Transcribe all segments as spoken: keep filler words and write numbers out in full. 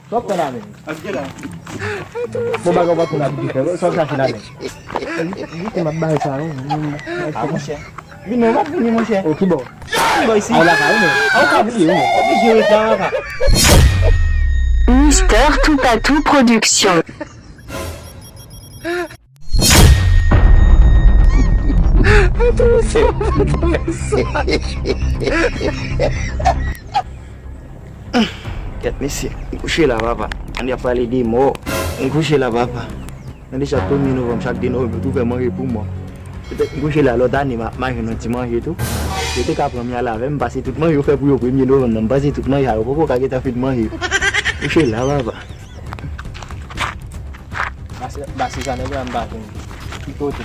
Sa w ap fè la menm? Bon, bagay w pa konn abitye fè. Sa w ap chache la menm? Kite m ap bay sa non. Ah, monchè. Vini, w ap vini, monchè. O, ki bò? Vin bò isi. Ay, la kay ou menm. Ah, ou ka vini, ou menm. Oblije ret la, papa. Mister Toupatou Production. Kèt mesye, m kouche la, papa. Ann ap pale de mò. M kouche la, papa. Nan de chak premye novanm, chak de novanm, yo tou fè manje pou mwen. Petèt m kouche la, lòt ane, m ap manje yon ti manje tou. Yo te ka pran m y al avè m, m pase tout manje yo fè pou yo premye novanm nan, m pase tout manje a, yo poko ka gentan fin manje. Kouche la, papa. Basi, basi sa nèg la m pa konn ki kote.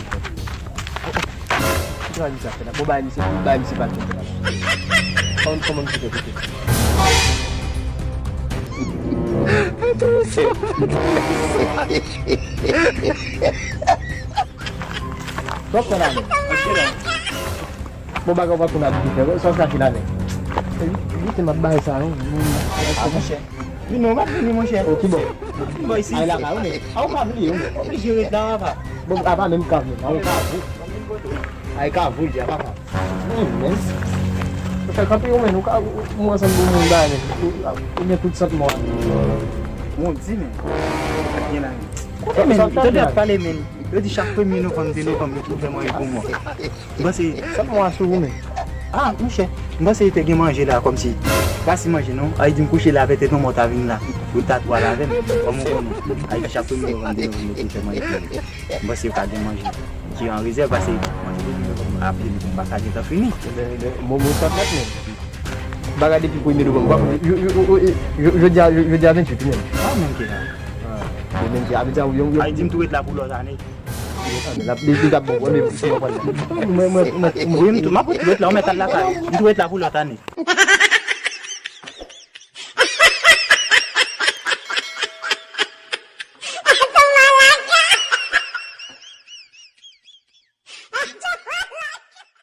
Ki travay misye ap fè la? Bon, bay misye, bay misye pa konn travay. Kòman, kòman misye fè kote? Sa w ap fè la menm? Bon, bagay w pa konn abitye fè. Sa w chache la menm? Kite m ap bay sa non. Ah, monchè. Vini, w ap vini, monchè. O, ki bò? Vin bò isi. Ay, la kay ou menm. Ah, ou ka vini, ou menm. Oblije ret la, papa. Bon, apa menm ka vini. Ay, ka vou. Ay, ka vou, di apa ka. Wi, men. Ou fè kanpe ou menm, ou ka, ou, ou ansanm pou moun ba menm. Ou, ou gen tout sant mò. Mon Dye, men. Gen la, men. Kote, men, tande ap pale, men. Yo di chak premye novanm, de novanm, yo tou fè manje pou mwen. M panse. Sant mò a sou ou menm. Ah, monchè. M panse te gen manje la, kòmsi. Pa si manje, non. Ay di m kouche la, pètèt yon mò ta vin la. Yo ta twal avè m. Kòman ou konnen? Ay di chak premye novanm, de novanm, yo tou fè manje pou mwen. M panse yo ka gen manje ki an rezèv, paske manje depi novanm avril pou m pa ka gentan fini. Ebyen, ebyen, mo, mo sa fèt menm. Bagay depi premye novanm, w ap, yo, yo, yo, yo, yo, jodi a, yo, jodi a venntuit wi menm. Ah, menm ke la. Ah, yo menm ke, a vle di, yo, yo. Ay di m tou ret la pou lòt ane. Lòt ane, l ap, li, li t ap bon, mwen menm, si mwen pral la. Mwen, mwen, mwen, mwen. Wi, m tou, m ap ret la, ou mèt al lakay ou. M tou ret la pou lòt ane.